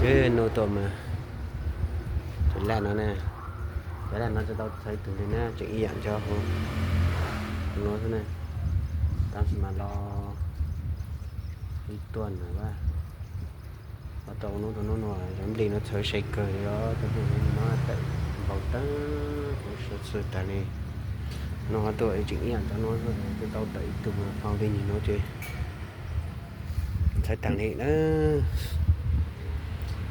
Nub tuaj mas, cov laj no ne, cov laj no tsis tau txhawv tug li na, tseem ib yam cov hauv no xwb ne. Tab sis mas los ib tuaj na, los tau nub rau nub no, cov nplig no txhawv sai kawg li os, cov nplig no tawm npau tag kuv sawv txhwj tag li. No ho tuaj tseem ib yam cov no xwb, tsis tau tawm ib tug hau li nim no ces txhawv tag li na.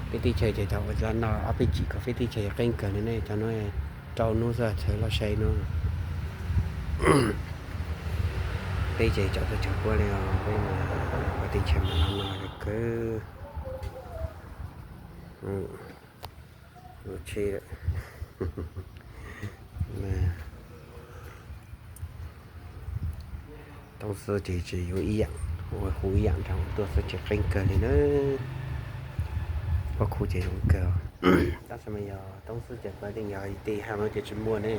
Peb teb chaws ces thaum ua cov no ob peb chim kom peb teb chaws qeeb kawg li ne, cov no rau nub xwb txhawv loj sai no. Peb ces tsaus tag tsaus puab li os, peb mas ua teb chaws mas no no kawg. Ua tsheb, Toob xwb ces tsis yuav ib yam, ua hu ib yam nrog tuaj xwb ces qeeb kawg li na. Pob khuv ces zoo kawg. Tab sis mas yog toob xwb ces puav leej yog tej hav no ces tsis muaj ne.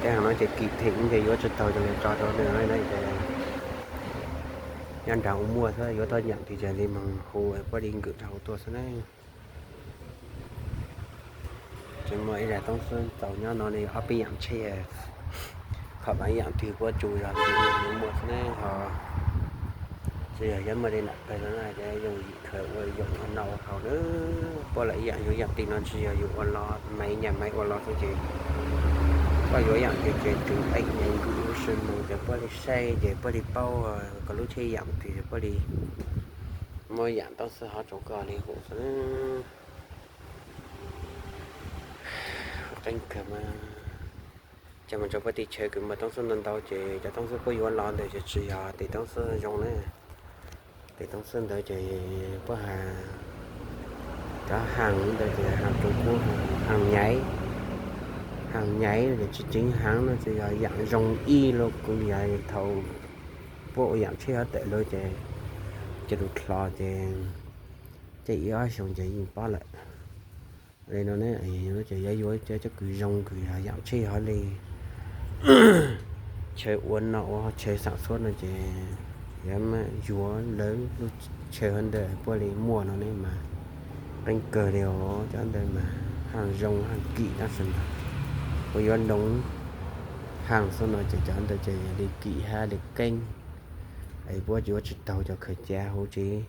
Tej hav no ces kim them ces yuav tsis taug cov lus tso rau na ces nyob nrad ua muaj xwb, yuav tau yam twg ces li moog hu puab li nkwm nrog hu tuaj xwb na. Tsis muaj ib zag toob xwb txaus nyob no li ob peb yam tsheb, qhov mas ib yam twg puab tsu zog li muaj xwb ne ho. Tsis yog yuav muaj li nam pawg no na, ces yooj yim khaws ua yoom ua no ua haus na. Puab los ib yam yuav yam twg no tsis yog yus ua los maiv nyam maiv ua los xwb ces puab yuav yam twg ces tseem nqeeb nyav nkwm lub sij mus ces puab li saib ces puab li paub kom lub tsheb yam twg puab li muaj yam toob xwb ho tsoom koj li hum xwb. Qeeb kawg mas. Ces mus rau puab teb chaws kws muaj toob xwb ntau ntau ces cov toob xwb puab yuav los ntawd ces tsis yog tes toob xwb zoo na. Tes toob xwb ntawd ces puab has, cov haas ntawd ces haas Tsuas Kub, haas nyaiv, haas nyaiv no ces tsis tseev haas no ces yog yam zoo ib los kuj yog thaum puab ua yam tsheb hov tawm lawm ces, ces tus dlhos ces, ces ib ob xyoos ces yeej pob lawm. Li no ne, ces yuav yuav cov kws zoo kws yog yam tsheb hov li chaw ua no ua chaw xam xuab no ces yuav yuav lawv lub chaw hov ntawd puab li muaj no ne mas qeeb kawg li os. Cov ntawd mas haas zoo haas kim tab sis mas puab yuav loo haas xwb no ces cov ntawd ces yog li kim hab li keeb, es puab yuav tsis taug cov khaws ca huv tsev.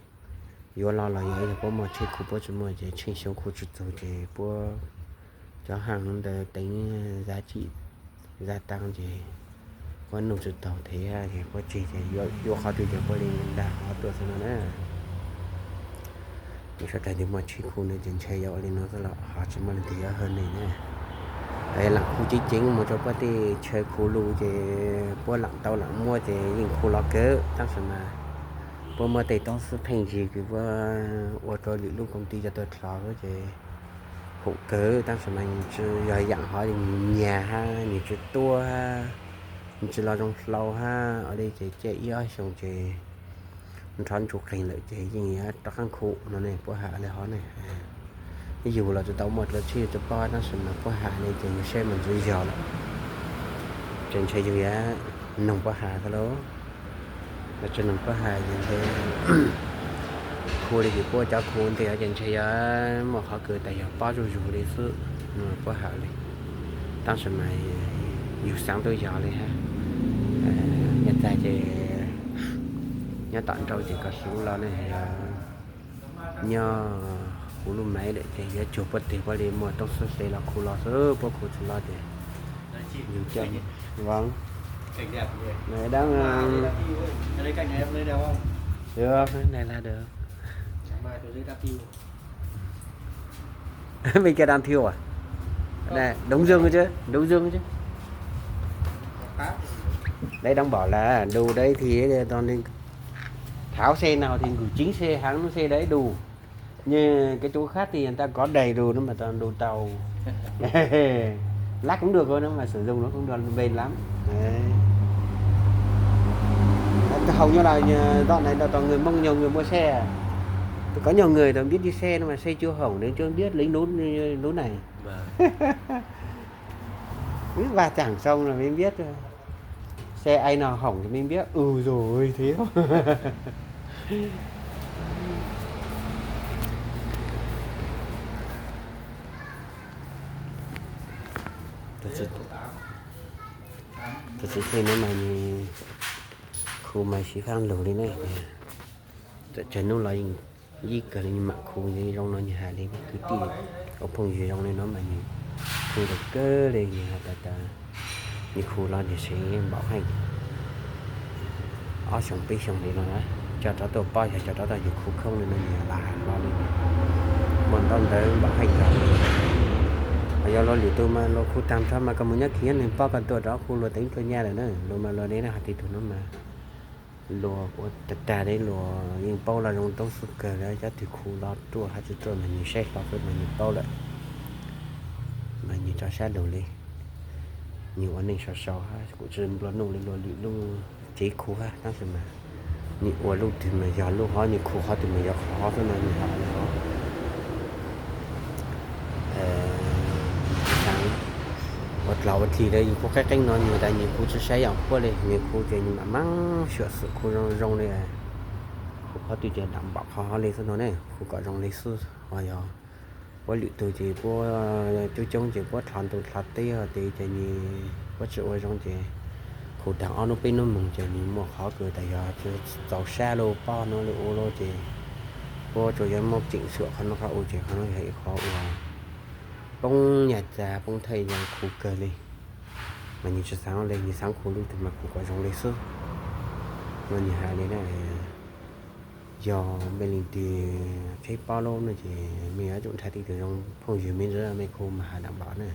Yuav los los yog puab muaj tsheb khu, puab tsis muaj ces tsheb xyoob khu tsis txug ces puab cov haas ntawd teev zab tsim zab taab ces puab nug tsis taug thev ces puab tseg ces yuav qhov twg ces puab li dag qhov tuaj xwb no na. Ces sawv daws twg muaj tsheb khu no ces ntshai yuav ua li no xwb los ho tsis muaj leej twg yuav hawb neeg na. Lam khu ceev ceev mus rau puab tej chaw khu lug ces puab lam tau lam muaj ces yeej khu los kawg tab sis mas puab muaj tej toob xwb pheej yig kws puab ua rau lwm lub koom tij cov tawg dlhos xwb ces hum kawg tab sis mas nws tsis yog yaam hov nws nyiag hab nws tsis tuab hab nws tsis los zoo hlau hab ua li ces caij ib ob xyoos ces nrho ntsuj qeeg lawm ces yeej yuav rov qab khu no ne puab has li hov ne. Yug los tsis tau muaj dlav tsheb tsis paub tab sis mas puab has li ces yus saib mas ntxwv zog lawm. Ces ntshe yus yuav noog puab has xwb lauj. Yog tsis noog puab has ces ntshe khu li ces puab cov khu ntej ces ntshe yuav muaj qhov kws tas yog pob zuj zus li xwb, puab has li. Tab sis mas yus xaav tuaj yog li hab. Nyob tag ces nyob tom nrau ces koj xyuv los ne, nyob huv lub maiv lawm ces yuav cuag puab tig puab li muaj toob xwb xev los khu los xwb, puab khu tsis los ces yus coj. Vâng. Này đang Được, cái này là được. Bên kia đang thiêu à? Này, đúng dưng chứ, đúng dưng chứ. Đấy, đang bảo là đồ đấy thì toàn nên tháo xe nào thì gửi chính xe, hãng xe đấy đủ. Như cái chỗ khác thì người ta có đầy đủ nó mà toàn đồ tàu. Lát cũng được thôi, nó mà sử dụng nó cũng còn bền lắm. Đấy. Hầu như là dạo này đào tạo người Mông nhiều người mua xe. Có nhiều người tôi biết đi xe nhưng mà xe chưa hỏng nên chưa biết lĩnh lút lút này. Vâng. Cứ va chạm xong là mới biết. Xe ai nào hỏng thì mới biết. Ừ rồi thiếu. Txiv tsev no mas nws khu mas sib fab lug li ne. Txawm tsawg hnub los yeej kawg li, nws mam khu zoo no, nws hais li kwv tij ua phooj ywg zoo li no mas nws khu zoo kawg li, nws hais tas tas nws khu los nws seev npaum heej. Ob xyoos peb xyoos li no na, coj rov tuaj pob yog coj rov tau nws khu khoob li no, nws los hais hlo li. Muaj ntaub ntawv npaum heej rau. Ho yog luag lwm tus mas luag khu tag nrho mas koj mus nyob kiag nyob nws pob, koj tuaj rov khu luag teev tuaj nyaj lawm na. Luag mas luag li na, ho tib tug no mas luag ua tag tag li, luag yeej paub los zoo toob xub kawg li, cov twg khu los ruaj hab tsis ruaj mas nws saib hlo xwb mas nws paub lawm. Mas nws tso sab lug li, nws ua neej sau sau hab kuj tsis nplua nuj li luag lwm lub tsev khu hab, tab sis mas nws ua lub twg mas yog lub hov, nws khu qhov twg mas yog qhov hov xwb no nws hais li hov. Ua dlaug ua dlig li, nws khu qeeb qeeb no, nws tas nws khu tsis saib yam puab li, nws khu ces nws mam mam xyuam xim khu zoo zoo li. Khu qhov twg ces lam npaum qhov hov li xwb no ne, khu kom zoo li xwb. Ho yog puab lwm tug ces puab coob coob ces puab dlhov ntuj dlhov teb ho tes ces nws puab tsis ua zoo ces khu tag ob hnub peb hnub moog ces nws muaj qhov kws tas yog txaus sab lug pob no li ua lawm ces puab tsuas yuav muab tseem xyuam qhov no qhov ua ces qhov no yog ib qhov uas poob nyaj txag poob thaij zoo khu kawg li. Mas nws tsis xaav li, nws xaav khu lub twg mas khu kom zoo li xwb no nws hais li na. Yog mej leej twg tshaib pob lub no ces mej yuav tsum nrhav tej tug zoo phooj ywg mej ntxwv mej khu mas has lam npaum na.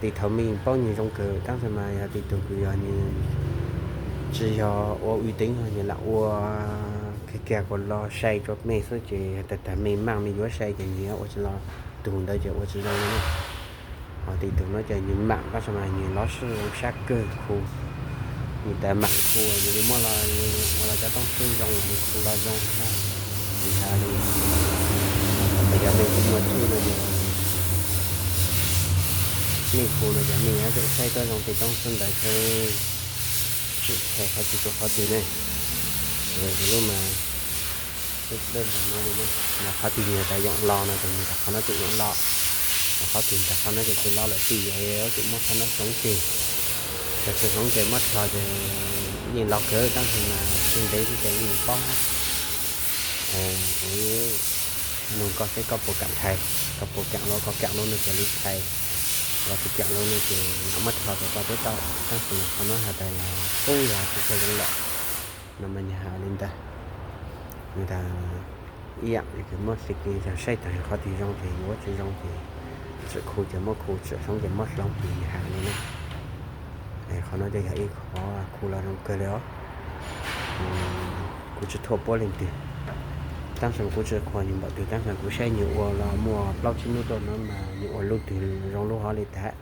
Tej thaum mej yeej paub nws zoo kawg tab sis mas yog tej tug kws yog nws tsis yog ua uy tín, nws lam ua kiag kiag kom los sai rua mej xwb ces tag tag mej maaj mej yuav sai ces nws yuav ua tsis los, tug ntawd ces ua tsis zoo li na. Ho tej tug no ces nws maam tab sis mas nws lov sib zoo sab kawg khu. Nws tas maam khu nws li muab los ua los cov tooj xwb zoo, nws khu los zoo. Nws has li, yog mej tsis muaj txuj no ces mej khu no ces mej yuav tsum saib tuab zoo tej tooj xwb ntawd xwb, tsis txhais qhov twg rua qhov twg ne. Lub mas, mas qhov twg nws tas yoom los no ces nws tas qhov no tseem yoom los, mas qhov twg tas qhov no ces tsis los lawm tij, yuav tsum muab qhov no hloov tseg. Yog tsis hloov ces muab dlhos ces yeej los kawg tab sis mas tsis ntev xwb ces yeej paub hab. Nug koj seb koj puas kam thais, koj puas kam los koj kam lub no ces li thais, los tsis kam lub no ces mam muab dlhos rau koj peb tau. Tab sis mas qhov no has tas los kuj yog tsis tshua zoo lawm no mas nws has li ntawd. Nws tas ib yaam li kws muab xim yog saib taag qhov twg zoo ces yuav, tsis zoo ces tsim khu ces muab khu, tsim hloov ces muab hloov ces nws has li na. Qhov no ces yog ib qhov khu los zoo kawg li os. Kuv tsis thuam puab leej twg, tab sis kuv tsis qhuas nws npaum twg, tab sis kuv saib nws ua los muaj plaub tsib hnub tuaj no mas nws ua lub twg zoo lub hov li tag.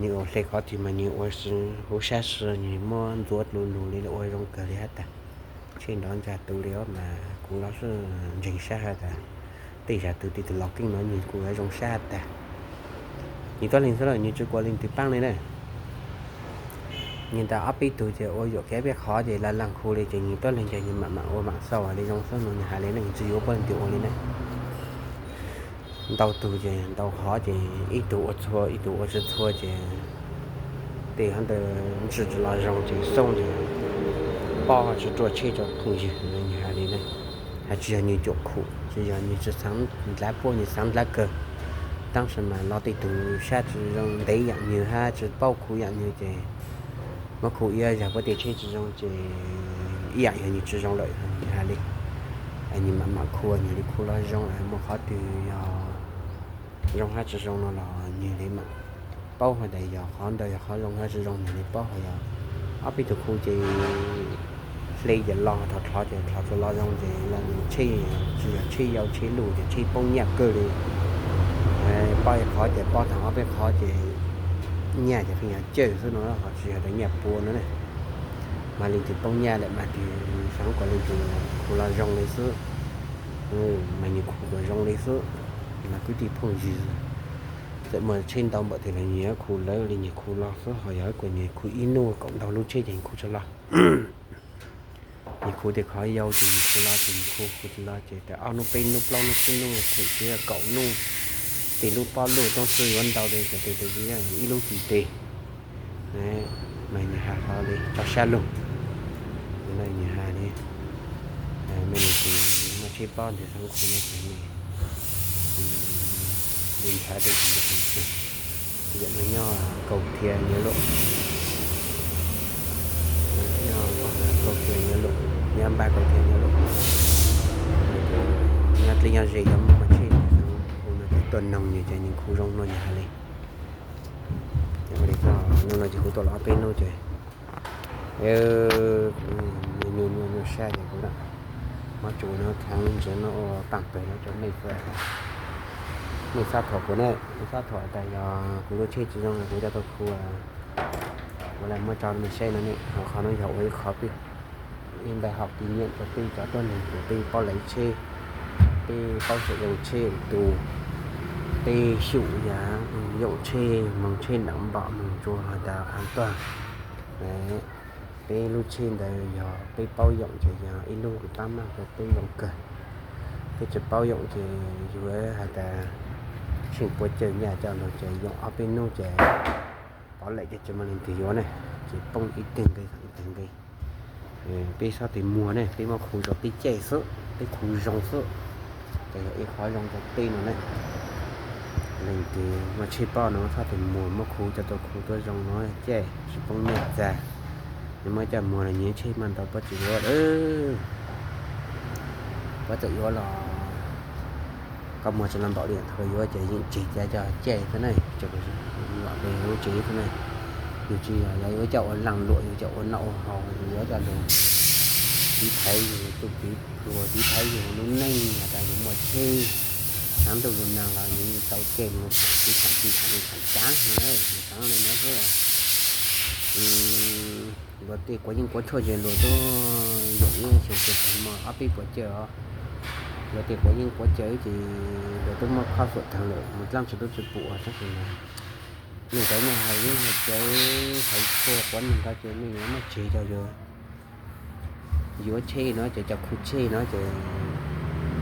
Nws ua hle qhov twg mas nws ua huv sab si, nws muab ntxuav lug lug li ua zoo kawg li hab tag. Tsheb nrov ntsa tu li os mas kuv los sib ntseeg sab has tas tej zag tug tej tug los keeb no nws kuj yuav zoo sab has tag. Nws tuab leeg xwb lawm, nws tsis kuas leej twg paab li na. Nws tas ob peb tug ces ua yuam kev peb qhov ces laj laj khu li ces nws tuab leeg ces nws mam mam ua mam xaus li zoo xwb no nws has li ne, nws tsis yuav puab leej twg ua li na. Ntau tug ces ntau hov ces ib tug ua txhua ib tug ua tsis txhua ces tej hov ntawd ntsis tsis los zoo ces xoob ces pob tsis ruaj tsheb rau phooj ywg no nws has li na. Has tsis yog nws cuam khum, tsis yog nws tsis xaav dlav puab, nws xaav dlav kawg, tab sis mas los tej tug sab tsis zoo ntev yaam nws hab tsis paub khu yaam nws ces muab khu ib zag puab tej tsheb tsis zoo ces ib yaam yog nws tsis zoo lawm nws has li. Nws mam mam khu, nws li khu los zoo, muaj qhov twg yog zoo hab tsis zoo no los nws li mam paub has tas yog qhov ntawd yog qhov zoo hab tsis zoo, nws li paub. Ho yog ob peb tug khu ces hle ces los, dhos dlhov ces dlhov tsis los zoo ces los tsheb, tsis yog tsheb yau tsheb luj ces tsheb poob nyaj kawg li. Pob ib qhov ces pob taag ob peb qhov ces nyaj ces pheej yog cawj xwb no, ho tsis yog tas nyaj pua no ne. Mas leej twg poob nyaj lawm mas tus xaav kom leej twg khu los zoo li xwb, mas nws khu kom zoo li xwb. Mas kwv tij phooj ywg, txawm muaj tsheb ntau npaum twg los nws yuav khu lawv li nws khu los xwb, ho yog kuas nws khu ib hnub kaum ntau lub tsheb ces nws khu tsis los. Nws khu tej qhov yau ces nws khu los, ces nws khu khu tsis los ces tas ob hnub peb hnub plaub hnub tsib hnub theem tsis kaum hnub, tej lub pob luj toob xwb yuav ntau li ces tej ib lub txim teg. Mas nws has qhov li tso sab lug, no nws has li, me nus txiv muaj tsheb pob ntawm xeev khu no ces nws li nrhav tus txiv ntawm xeev khu, yam no nyob Kaus Thia Nyiav Luam, nyob Kaus Thia Nyiav Luam, nyob npaj Kaus Thia Nyiav Luam, nyob dlej nyob ze cov muaj tsheb ntawm xeev khu no ces tuaj noog nws ces nws khu zoo no nws has li. Ua li txog hnub no ces kuv tuaj los ob peb hnub ces nyuaj nyuaj nyuaj sab ces kuv muab tsuv no kheev ntsis no ua paaj pawg no rau mej, mej txhob thuam kuv ne, mej txhob thuam tas yog kuv lub tsheb tsis zoo kuv coj tuaj khu, kuv lam muab tso mej saib no ne. Qhov no yog ua ib qhov pib, ib npe haum kinh nghiệm rau peb cov tuab neeg uas peb paub lawv tsheb, peb paub saum yoom tsheb tus, peb xyum yam yoom tsheb, moog tsheb nram npom moog tsua has tas an tuag. Peb lub tsheb ntawd yog peb paub yoom ces yog ib lub kws pab maj rau peb zoo kawg. Peb tsis paub yoom ces yuav has tas tsheej puas cawm nyaj coj lug ces yoom ob peb hnub ces pov lawm ces tsis muaj leej twg yuav ne, ces poob ib teg nqe ib teg nqe. Peb xob tes muag ne, peb muab khu rau peb caij xwb, peb khu zoo xwb, ces yog ib qhov zoo rau peb no ne. Leej twg muaj tsheb pob no xob tes muag muab khu coj tuaj khu tuaj zoo no caij tsis poob nyaj txag. Nws muab coj muag los nyias tsheb maj ntau puab tsis yuav lawm. Puab txawm yuav los koj muag tsis los npaum li thaum yuav ces yeej tseg cav coj caij xwb ne, los pem lub tsev xwb ne. Yus tsis yog yuav coj ua laaj luam, yus coj ua noj ua haus, yus yuav coj lug tiv thaiv yus tus txiv pluag, tiv thaiv yus lub neej has tas yus muaj tsheb, tshav ntuj lug naag los yus tau caij mus tib thaum tib thaum tib thaum cav, yus xaav li no xwb. Luag tej quav yeej quav tshuaj ces luag tub yoom ib xyoos ces tau muaj ob peb puas cawm os. Luag tej quav yeej quav cawm ces luag tub muaj khob xuam taag lawm, mus dlaab tsi tub tsi pum tab sis mas mej cov nyaj hais yeeb hais cawv hais tshuaj quav neeg ko ces mej yuav muaj tseg coj yuav, yuav tsheb no ces cov khu tsheb no ces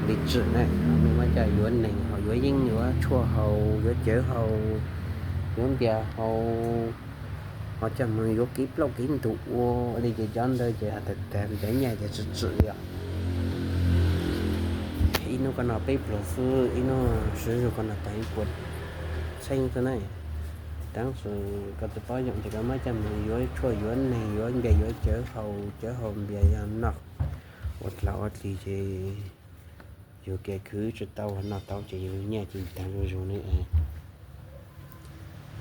li tsim na, mej muab coj yuav neeg haus, yuav yeeb, yuav tshuaj haus, yuav cawv haus, yuav npias haus, ho coj mus yuav kev plaub kev ntug ua li ces cov ntawd ces has tas tag cov nyaj ces tsim tsim li os. Ib hnub koj noj peb pluag xwb, ib hnub sub zug koj noj tag ib puas txheeb xwb ne. Tab sis koj tsis paub yoom ces koj muab coj mus yuav tshuaj yuav neeg yuav npias yuav cawv haus, cawv haus npias yog noj ua dlaag ua dlig ces yus kev khwv tsis tau noj tau ces yus nyaj ces taag zuj zus ne.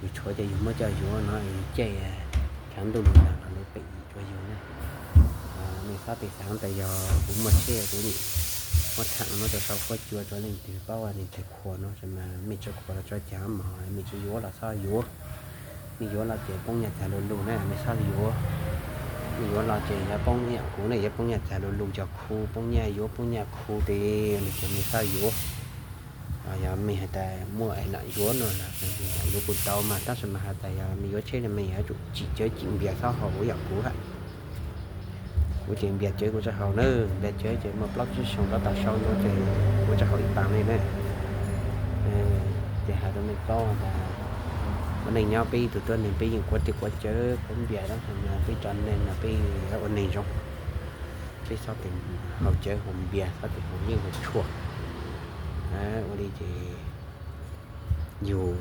Yus tshuav ces yus muab coj yuav no, yus caij tshav ntuj lug naag los lawv pem yus tsuav yus ne. Mej xob tes xaav tas yog kuv muaj tsheb kuv muab thaam muab rau sau fuab cua rau leej twg paub, leej twg khuam no mas mej tsis khuam los tso caag mog, mej tsis yuav los xob yuav. Mej yuav los ces poob nyaj txag lug lug ne, mej xob yuav. Mej yuav los ces yuav poob ib yaam kuv ne, yuav poob nyaj txag lug lug cov khu, poob nyaj yuav poob nyaj khu tes li ces mej xob yuav. Yog mej has tas muaj es nam yuav no los nam yuav kuj tau mas, tab sis mas has tas yog mej yuav tsheb no mej yuav tsum tsim cawv tsim npias xob haus ib yaam kuv hab. Kuv ces npias cawv kuv tsi haus na, npias cawv ces muaj plaub tsib xyoos rov tau sau yuav ces kuv tsi haus ib paam li na. Ces has rau mej paub tas ua neej nyob peb ib tug tuab neeg peb yeej quav tej quav cawv quav npias tab sis mas peb tso neeg no peb yuav ua neeg zoo, peb xob tes haus cawv haus npias, xob tes haus yeeb haus tshuaj. Ua li ces yus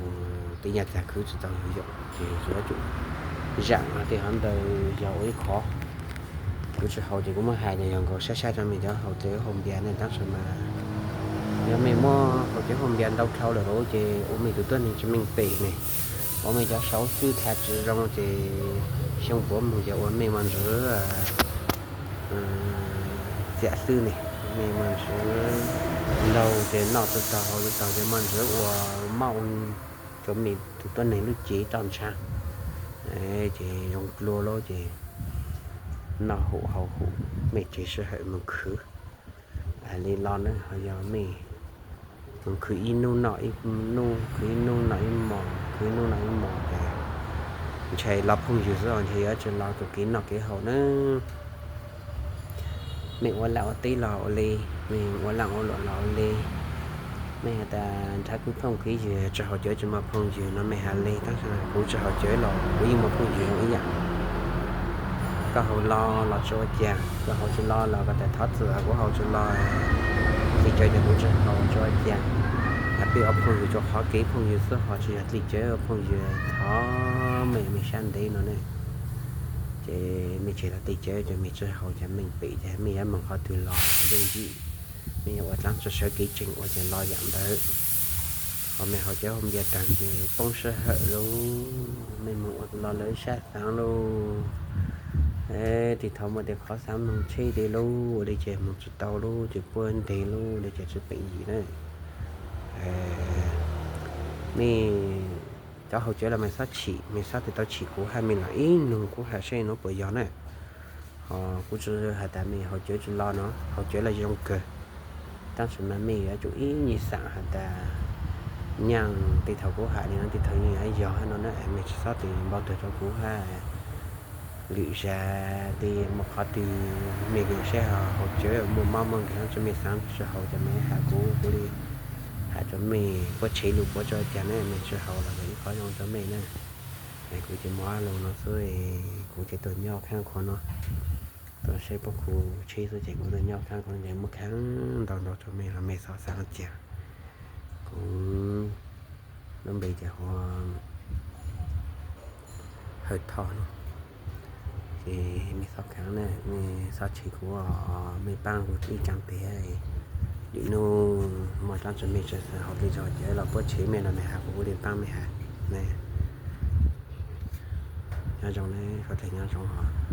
tej nyaj txag khwv tsis tau yus yoom ces yuav tsum zaam tej qhov ntawd yog ua ib qhov. Kuv tsis haus ces kuv muab hais tas yog nkaus sab sab rau mej cov haus cawv haus npias ne, tab sis mas yog mej muab haus cawv haus npias ntau dlhau lawm lauj ces ua mej tus tuab neeg tsis meej pem ne. Ua mej cov saud xwb dlha tsis zoo ces xyoo puav moog ces ua mej mos ntswv txiam xwb ne. Mej mos ntswv laug ces noj tsi taug haus tsi taug ces mos ntswv ua mauj rua mej tus tuab neeg lub cev roj ntsha. Ces zoo dlua lauj ces noj hum haus hum, mej tseg sij hawm moog khwv. Li los na ho yog mej moog khwv ib nub noj ib nub, khwv ib nub noj ib mos, khwv ib nub noj ib mos ces ntshai los phooj ywg xwb os, ntshai yuav tsi los tus kev noj kev haus na. Mej ua laj ua teb los ua li, mej ua laaj ua luam los ua li, Mej has tas nrhav kuv phooj kuv ywg, tsis haus cawv tsis muaj phooj ywg no mej has li, tab sis kuv tsis haus cawv los kuv yeej muaj phooj ywg zoo ib yam. Koj haus lo los tsis ua cas, koj haus tsis lo los koj tas thov txim, kuv haus tsis lo, txim cawv ces kuv tsis haus tsis ua cas. Peb ua phooj ywg tsuas qhov kev phooj ywg xwb ho tsis yog txim cawv ua phooj ywg, thov mej, mej sab ntev no ne. Ces mej tseg tau txim cawv ces mej tsis haus ces meej pem ces mej yuav moog qhov twg los yooj yim, mej yuav ua dlaab tsi sawv kev tseem ua ces los yam ntawd. Ho mej haus cawv haus npias taag ces poob sij hawm lauj, mej moog ua los lawv sab xaav lauj. Tej thaum muaj tej qhov xaav moog tsheb tej lauj, ua li ces moog tsis tau lauj, ces puab ntev lauj, ua li ces tsis peem yim na. Mej cov haus cawv los mej xob chim, mej xob tau chim kuv hab mej los ib nug kuv hab seb nuav puas yog na. Ho kuv tsis has tas mej haus cawv tsis lo no, haus cawv los zoo kawg. Tab sis mas mej yuav tsum ib nyuag xaam has tas nyaaj tej thaum kuv has li no tej thaum yeej yuav yog hab no na, mej tsis xob tes npau taws rua kuv hab. Lwm zag tej mus qhov twg mej lwm sab ho haus cawv muaj mob muaj nkeeg tsi mej xaav tsi haus ces mej has kuv, kuv li has rua mej, puab tshev lug puab tsi ua cas na, mej tsi haus los yog ib qhov zoo rua mej na. Kuv ces muaj ob lug no xwb, kuv ces tuaj nyob khaab qhov no, tuaj saib puab khu tsheb xwb ces kuv tuaj nyob khaab qhov no ces muaj khaab ntau ntau rua mej los mej xob xaav ua cas. Kuv lub npe ces hu ua Hawj Thoj no. Ces mej xob khav na, mej xob tshev kuv, mej paab kuv ib tsaa tes. Lwm nub muaj dlaab tsi mej tsi xaav haus li zog ces los puab tshev mej los mej has kuv, kuv li paab mej has na. Nyob zoo na, sawv dlawg nyob zoo os.